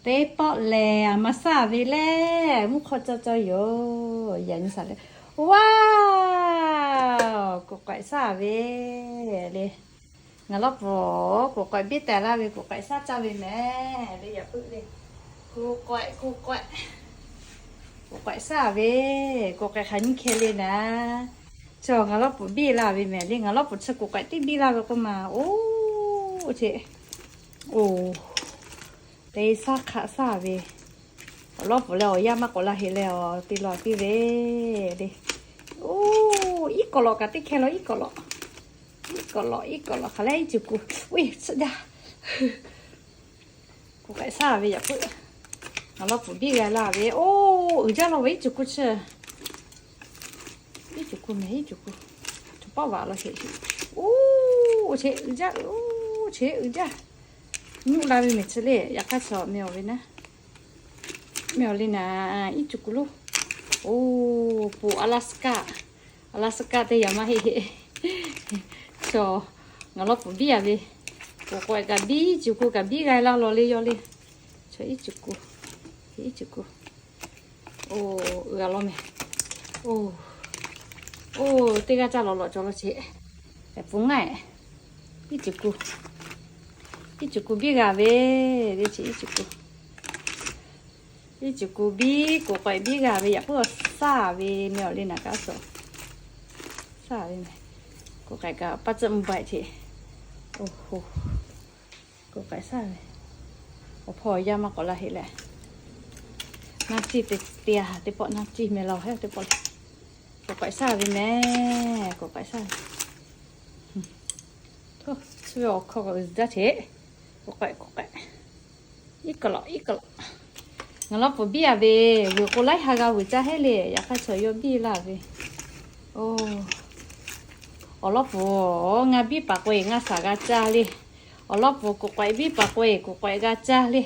Teˇ pawˆ lehˬ, aˬ ma shaˉ ve lehˬ, mvuhˇ hk'aw cawˬ cawˬ yoˬ. Yaꞈ nyi shaˍ le. Wow, kuˬ k'awehꞈ shaˉ ve le. Ngaˬ lawˉ pfuhˍ kuˬ k'awehꞈ biˇ taˍ laˇ ve, kuˬ k'awehꞈ shaˉ caˇ ve mehˍ le, yaꞈ puiˉ le. Kuˬ k'awehꞈ, kuˬ k'awehꞈ, kuˬ k'awehꞈ shaˉ ve, kuˬ k'awehꞈ hk'aˬ nyiˇ hkeh le naˍ. Chaw ngaˬ lawˉ pfuhˍ biˇ laˇ ve mehˍ le, ngaˬ lawˉ pfuhˍ chi kuˬ k'awehꞈ tiˉ biˇ laˇ ve k'oˆ ma. Oˇ, oˇ, te shaˉ hk'aˆ shaˉ ve, awˬ lawˉ pfuhˍ leh awˬ yanˇ maˇ k'awꞈ la heꞈ leh awˬ te law piˇ ve le. Oˇ, iˉ kawꞈ lawꞈ kaꞈ teˇ hkeh law, iˉ kawꞈ lawꞈ, iˉ kawꞈ lawꞈ, iˉ kawꞈ lawꞈ hk'aˬ lehˬ iˉ cuˬ kuˬ. Uiˍ, suhˆ jaˇ. Kuˬ k'awehꞈ shaˉ ve yaꞈ puiˉ. Ngaˬ lawˉ pfuhˍ biˇ g'a laˇ ve. Oˇ, uiˍ jaˇ law ve iˉ cuˬ kuˬ chi. Iˉ cuˬ kuˬ mehˍ, iˉ cuˬ kuˬ. Chaw pawˆ vaꞈ law sheˍ. Oˇ, oˇ, cheꞈ uiˍ jaˇ, oˇ, cheꞈ uiˍ jaˇ. Nyuˆ la ve mehˍ chi le, yaꞈ hk'aˇ chaw meh awˬ ve naˉ. Meh awˬ le naˍ, iˉ cuˬ kuˬ loˬ. Oˇ, poˬ Alaska. Alaska teˇ yanˇ maˇ heˆ heˆ. Chaw ngaˬ lawˉ pfuhˍ biˇ a ve. Kuˬ k'awehꞈ kaꞈ biˇ, cuˬ kuˬ kaꞈ biˇ g'a laˇ law le yaw le. Chaw iˉ cuˬ kuˬ, iˉ cuˬ kuˬ. Oˇ, uiˍ g'a law mehˍ. Oˇ, oˇ, teˇ g'aˇ caˇ lawꞈ lawꞈ cawˬ law cheꞈ. Pfuhˍ ngaˇ, iˉ cuˬ kuˬ, iˉ cuˬ kuˬ biˇ g'a ve le cheꞈ, iˉ cuˬ kuˬ. Iˉ cuˬ kuˬ biˇ, kuˬ k'awehꞈ biˇ g'a ve yaꞈ puiˉ awˬ shaˉ ve meh awˬ le naˍ kaꞈ suhˍ. Shaˉ ve mehˍ. Kuˬ k'awehꞈ kaꞈ paˇ tcuhˆ mvuh baiꞈ cheꞈ. Oˇ, kuˬ k'awehꞈ shaˉ ve. Awˬ hpawˇ awˬ yanˇ maˇ k'awꞈ la heꞈ leh. Naˇ ciˇ te te a, teˇ pawˆ naˇ ciˇ meh law heˆ teˇ pawˆ le. Kuˬ k'awehꞈ shaˉ ve mehˍ, kuˬ k'awehꞈ shaˉ ve. Chi ve awˬ hkawˇ k'awꞈ uiˍ jaˇ cheꞈ. Kuˬ k'awehꞈ, kuˬ k'awehꞈ. Iˉ kaꞈ lawꞈ, iˉ kaꞈ lawꞈ. Ngaˬ lawˉ pfuhˍ biˇ a ve, vuiˬ k'o laiˉ ha g'a vuiˬ caˇ heˆ le, yaꞈ hk'aˇ chaw yawˇ biˇ laˇ ve. Oˇ, awˬ lawˉ pfuhˍ ngaˇ biˇ paˍ k'o e ngaˇ shaˍ g'a caˇ le. Awˬ lawˉ pfuhˍ kuˬ k'awehꞈ biˇ paˍ k'o e kuˬ k'awehꞈ g'a caˇ le.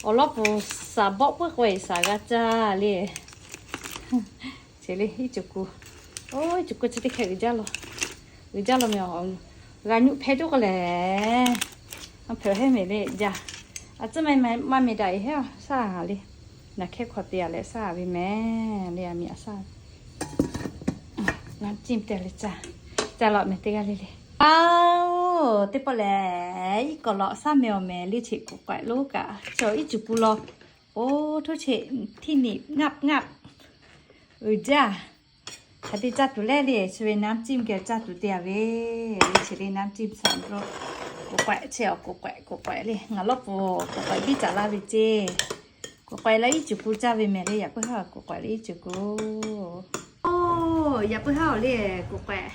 Awˬ lawˉ pfuhˍ shaˍ bawˆ puiˉ k'o e shaˍ g'a caˇ le. Cheꞈ le, iˉ cuˬ kuˬ. Oˇ, iˉ cuˬ kuˬ chi teˇ hkeh uiˍ jaˇ law. Uiˍ jaˇ law meh awˬ, g'a nyuˆ hpehˇ tuˬ k'o lehˬ, a hpehꞈ heˆ mehˍ le jaˇ. A tcuhˉ maˇ maˇ meh daꞈ e heˆ a shaˉ le. Naˬ hkehˇ hk'aw te a leh shaˉ ve mehˍ le, a miˬ a shaˉ. Naˇ ciˇ te le caˇ, caˇ law mehˍ teˇ g'aˇ le le. Aoˬ, teˇ pawˆ lehˬ iˉ kaꞈ lawꞈ shaˉ meh awˬ mehˍ le cheꞈ kuˬ k'awehꞈ lo kaꞈ chaw iˉ cuˬ kuˬ law. Oˇ, htoˇ cheꞈ htiˇ niꞈ ngaˆ ngaˆ uiˍ jaˇ. Hk'aˬ te caˇ tuˬ lehˬ le, chi ve naˇ ciˇ geh caˇ tuˬ te a ve, le chi le naˇ ciˇ saˍ lo. Kuˬ k'awehꞈ cheꞈ awˬ kuˬ k'awehꞈ, kuˬ k'awehꞈ le, ngaˬ lawˉ pfuhˍ kuˬ k'awehꞈ biˇ caˍ laˇ ve ceˇ. Kuˬ k'awehꞈ leh iˉ cuˬ kuˬ caˇ ve mehˍ le, yaꞈ puiˉ haˉ kuˬ k'awehꞈ le iˉ cuˬ kuˬ. Oˇ, yaꞈ puiˉ haˉ awˬ le kuˬ kawehꞈ,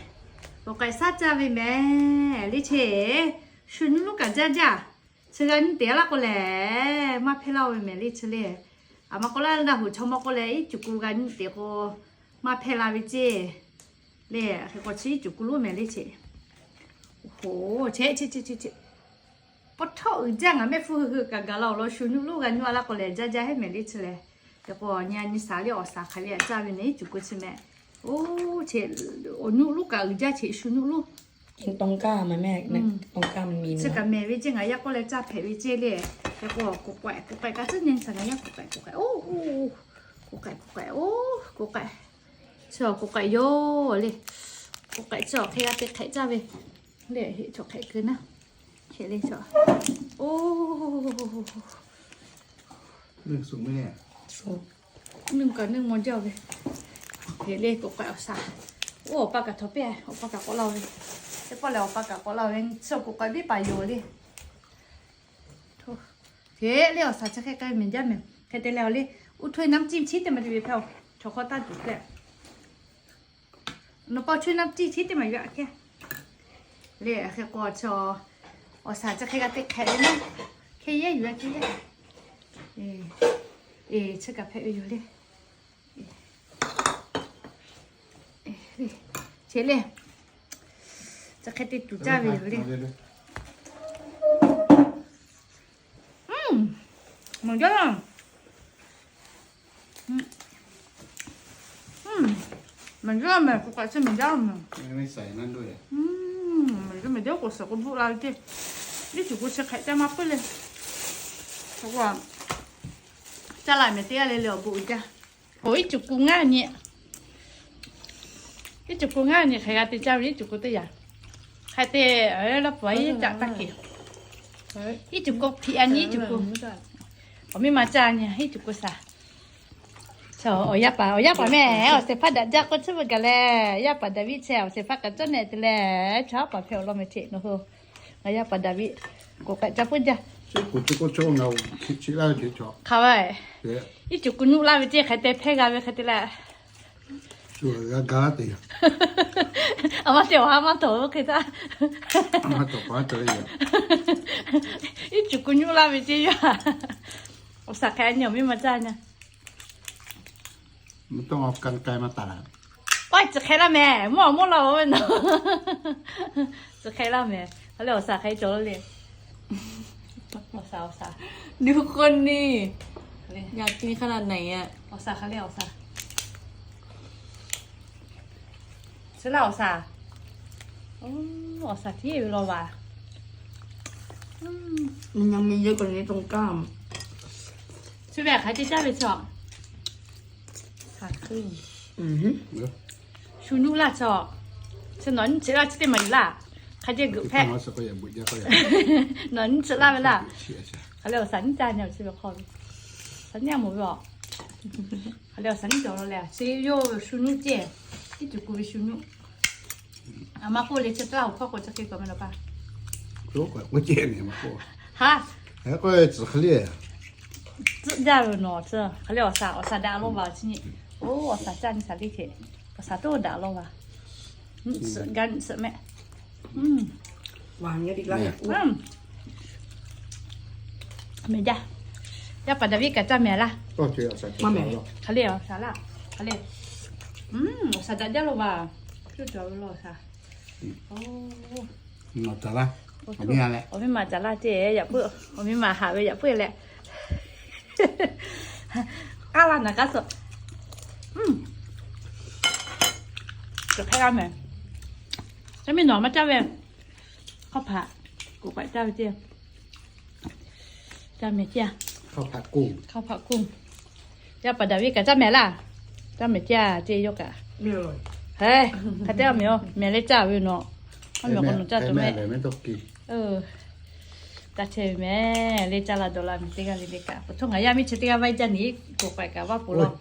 kuˬ kawehꞈ shaˉ caˇ ve mehˍ le cheˇ. Shu nuˇ lonˉ kaꞈ jaˇ jaˇ. Chi g'a nyi teꞈ laˇ k'o lehˬ, maˇ hpehˇ laˇ-o ve mehˍ le chi le. Aˬ ma k'o laˇ daˇ hoꞈ chaw mawˇ k'oˆ leh, iˉ cuˬ kuˬ g'a nyi teꞈ k'o, maˇ hpehˇ la ve ceˇ. Le, hk'e k'o chi iˉ cuˬ kuˬ lonˉ mehˍ le cheˇ. Oˇ hoꞈ, cheˇ cheˇ cheˇ cheˇ cheˇ. Pawˇ htawˇ uiˍ jaˇ, ngaˬ mehˆ hpfuhˇ hui hui kaꞈ gaˬ la awˬ lawn shu nuˇ lonˉ g'a nyi a laˇ k'o lehˬ, jaˇ jaˇ heˆ mehˍ le chi lehˬ. Hk'e k'o nyi a nyi shaˍ le awˬ shaˍ hk'aˬ ve htaꞈ caˇ ve mehˍ iˉ cuˬ kuˬ chi mehˍ. Oˇ, cheˇ, awˬ nuˇ lonˉ kaꞈ uiˍ jaˇ cheˇ shu nuˇ lonˉ. Chi kaꞈ mehˍ ve ceˇ, ngaˬ yaˇ k'oˆ leh caˇ hpehꞈ ve ceˇ le. Hk'e k'o kuˬ kawehꞈ, kuˬ kawehꞈ kaꞈ tcuhˉ nyi shaˍ ngaˬ yaˇ kuˬ kawehꞈ, kuˬ kawehꞈ. Oˇ, kuˬ kawehꞈ, kuˬ kawehꞈ. Oˇ, kuˬ kawehꞈ. Chi awˬ kuˬ kawehꞈ yoˬ le. Kuˬ kawehꞈ chi awˬ hk'e g'a te hk'ehꞈ caˇ ve le, heˆ chaw hk'ehꞈ keu naˉ. Heˆ le chaw. Oˇ, nuˇ kaꞈ nuˇ maw jaˇ ve. Heˆ le kuˬ kawehꞈ awˬ shaˍ. Oˇ, awˬ pa kaꞈ htawꞈ piˇ, awˬ pa kaꞈ k'awꞈ laˇ ve. Teˇ pawˆ lehˬ awˬ pa kaꞈ k'awꞈ laˇ ve, chi kuˬ kawehꞈ biˇ paˍ yoˬ le. Heˆ le awˬ shaˍ chi hk'e k'ai mehˍ jaˇ mehˍ. Hk'e te leh awˬ le, uˇ htoˇ naˇ ciˇ chi teˇ maˬ te ve hpehˇ-oˬ. Chaw hk'awˇ taˇ tuˬ hpehˇ. Nawˬ pa chu naˇ ciˇ chi teˇ maˬ yuˬ aꞈ kehˉ. Le, hk'e k'o chi awˬ shaˍ chi hk'e g'a te hk'ehꞈ ve naˉ. Hk'e yehˇ yuˬ aꞈ kehˉ yehˇ. Eˬ, chi kaꞈ hpehꞈ ve yoˬ le. Cheˇ le. Chi hk'e te tuˬ caˇ ve yoˬ le. Meuˬ jaˇ laˇ. Meuˬ jaˇ mehˍ, kuˬ kawehꞈ chi meuˬ jaˇ mehˍ. Meuˬ jaˇ mehˍ, deˇ k'o suhˍ k'o bvuhˆ la ve ceˇ. Iˉ cuˬ kuˬ chi hk'ehꞈ caˇ maˇ puiˉ le. K'o, Caˇ la mehˍ teˇ g'aˇ le le awˬ bon uiˍ jaˇ. Oˬ, iˉ cuˬ ku ngaˇ nyi. Iˉ cuˬ ku ngaˇ nyi hk'aˬ g'a te caˇ ve iˉ cuˬ ku teˇ yanˇ. Hk'a te, laˇ pawˍ iˉ caꞈ taˇ keˍ. Iˉ cuˬ ku hpiꞈ a nyi iˉ cuˬ ku. Awˬ miˇ ma caˇ nyi iˉ cuˬ ku saˍ. Awˬ yaˇ paˍ, awˬ yaˇ paˍ mehˍ, awˬ shehˍ hpaˇ daꞈ jaˇ k'oˆ tcuhˉ ve gaˬ leh, yaˇ paˍ Daˍviˆ chehˇ awˬ shehˍ hpaˇ kaꞈ cawˇ nehˬ te leh, chaw paˍ hpehꞈ awˬ lawn mehˍ cheꞈ nawˬ hui. Ngaˬ yaˇ paˍ Daˍviˆ k'oˍ k'ai ca puiˉ jaˇ. Chi kuˬ chi k'oˆ chaw ngaˬ hk'e chiˆ laˇ ve ce chaw. Hk'a ve, iˉ cuˬ ku nuˆ laˇ ve ce hk'e te hpehˇ g'a ve hk'e te leh. Shu g'a ga te. A ma te awˬ ha maˇ tawˍ ve hk'e htaˇ. A ma tawˍ pa te le. Iˉ cuˬ ku nuˆ laˇ ve ce yaˇ. Awˬ shaˍ hk'e nyi awˬ miˇ ma caˇ nyi. Mvuhˇ tawˇ ka k'ai maˇ taˍ la. Paˇ tcuh hk'e laˇ mehˍ, mvuhˇ awˬ mawˇ laˇ oˬ ve nawˬ. Tcuh hk'e laˇ mehˍ. Hk'e le awˬ shaˍ hk'e cawˬ le. Awˬ shaˍ, awˬ shaˍ. Nuˇ k'oˆ ni. Yaꞈ hk'aˇ na na ya. Awˬ shaˍ hk'e le awˬ shaˍ. Chi laˇ awˬ shaˍ. Awˬ shaˍ tiˉ ve law vaˬ. Chi ve hk'aˬ ce caˇ ve chaw. Shu nuˆ laˇ chaw. Chi nawˬ nyiˇ chi laˇ chi teˇ maˬ yuˬ laˇ. Hk'a ce geuꞈ hpehꞈ. Nawˬ nyiˇ chi laˇ ve laˇ. Hk'aˬ le awˬ shaˍ nyiˇ caˇ nyi awˬ chi ve hk'aw ve. Shaˍ nyiˇ a moˍ ve aˬ. Hk'aˬ le awˬ shaˍ nyiˇ cawˬ law leh, chi yawˇ ve shu nuˆ ceˇ. Iˉ cuˬ ku ve shu nuˆ. A ma k'oˆ le, chi taˇ laˇ awˬ hkawˇ k'o chi hk'e k'awꞈ meh law paˇ. K'oˆ k'oˆ ceˇ nyi ma k'oˆ. Ha, k'oˆ tcuhˍ hk'e le. Tcuhˆ jaˇ ve nawˬ tcuhˍ hk'e le awˬ shaˍ, awˬ shaˍ daꞈ law vaˬ chi nyi. Oˬ, awˬ shaˍ caˇ nyi shaˍ le hk'e. Awˬ shaˍ toˇ daꞈ law vaˬ. Nyi suhˍ ga nyi suhˍ mehˆ. Mehˍ jaˇ. Yaˇ paˍ Daˍviˆ kaꞈ caˇ mehˍ laˇ. Hk'aˬ le awˬ shaˍ laˇ. Hk'aˬ le. Awˬ shaˍ daꞈ jaˇ law vaˬ. Cuˇ cawˬ ve law awˬ shaˍ. Awˬ miˇ ma caˍ laˇ ceˇ yaꞈ puiˉ. Awˬ miˇ ma haꞈ ve yaꞈ puiˉ leh. K'aˉ laˇ naˬ k'aˉ suhˍ. Cawˬ hk'e g'a mehˍ. Yaˇ miˇ nawˬ maˇ caˇ ve. Hk'aw hpaꞈ k'oˍ k'ai caˇ ve ceˇ. Caˇ mehˍ ceˇ. Hk'aw hpaꞈ k'oˍ. Yaˇ paˍ Daˍviˆ kaꞈ caˇ mehˍ laˇ. Caˇ mehˍ ceˇ a ceˇ yawˇ kaꞈ. Hk'e te a mehˍ oˬ, mehˍ leh caˇ ve nawˬ. Aˉ mehˍ k'o nawˬ caˇ tuˬ mehˆ. Caˇ chehˇ ve mehˍ leh caˇ la dawˬ la mehˍ teˇ g'aˇ le le kaꞈ. K'o htaˇ ngaˬ yaˇ miˇ chi teˇ g'aˇ vaˇ jaˇ nyi k'oˍ k'ai kaꞈ vaˇ poˬ law.